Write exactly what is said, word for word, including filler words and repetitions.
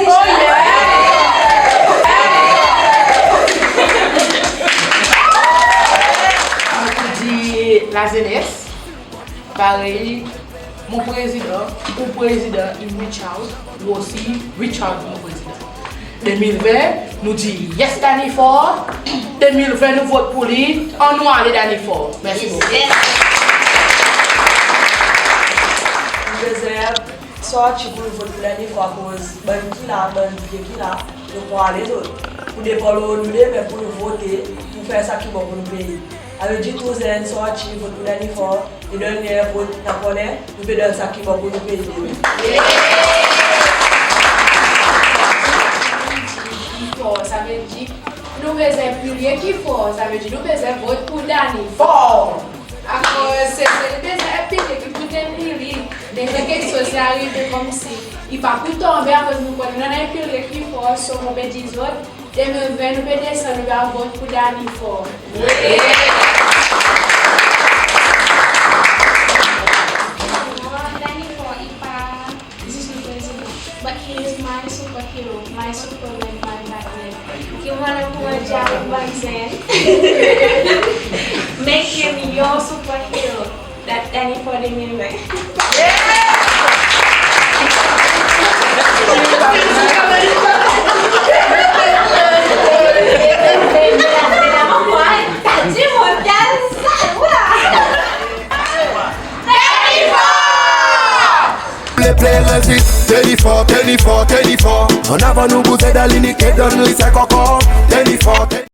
Oh yeah! Mon pou dir lazenes, parey mon prezidan, ou prezidan, i reach out, ou osi reach out mon prezidan. De mil ven, nou dir yes Danny Faure. De mil ven, nou vot pour li. Annou ale Danny Faure. Mersi bokou. Yes. Sorti pour nou vot pour Danny Faure akoz bann ki la, bann vye ki la, nou krwar lezot. Pou depan lo nou demen pour nou vote, pour fer sa ki bon pour nou pei. Sa i vedir tou zenn sorti, vot pour Danny Faure, e donn li en vot, nou konnen, nou pe donn sa ki bon pour nou pei demen. Ki for, sa i vedir nou bezwen pilye ki for, sa i vedir nou bezwen vot pour Danny Faure. Akoz se, se li bezwen en pilye ki pou tenir li. Demen keksoz i arive konmsi i pa pou tonbe akoz nou konnen nou annan en pilye ki for, so mon pe dir zot, de mil ven nou pe desann, nou pe al vot pour Danny Faure. Danny Faure i pa zis nou prezidan, but he is my superhero, my Superman, my Batman. Ki mon annan pour dir avek bann zenn, make him your superhero. That Danny Faure de mil ven. Play, play, rezist, Danny Faure, Danny Faure, Danny Faure. Annavan nou bouze dan liy, donn li sa ki kor. Danny Faure, Danny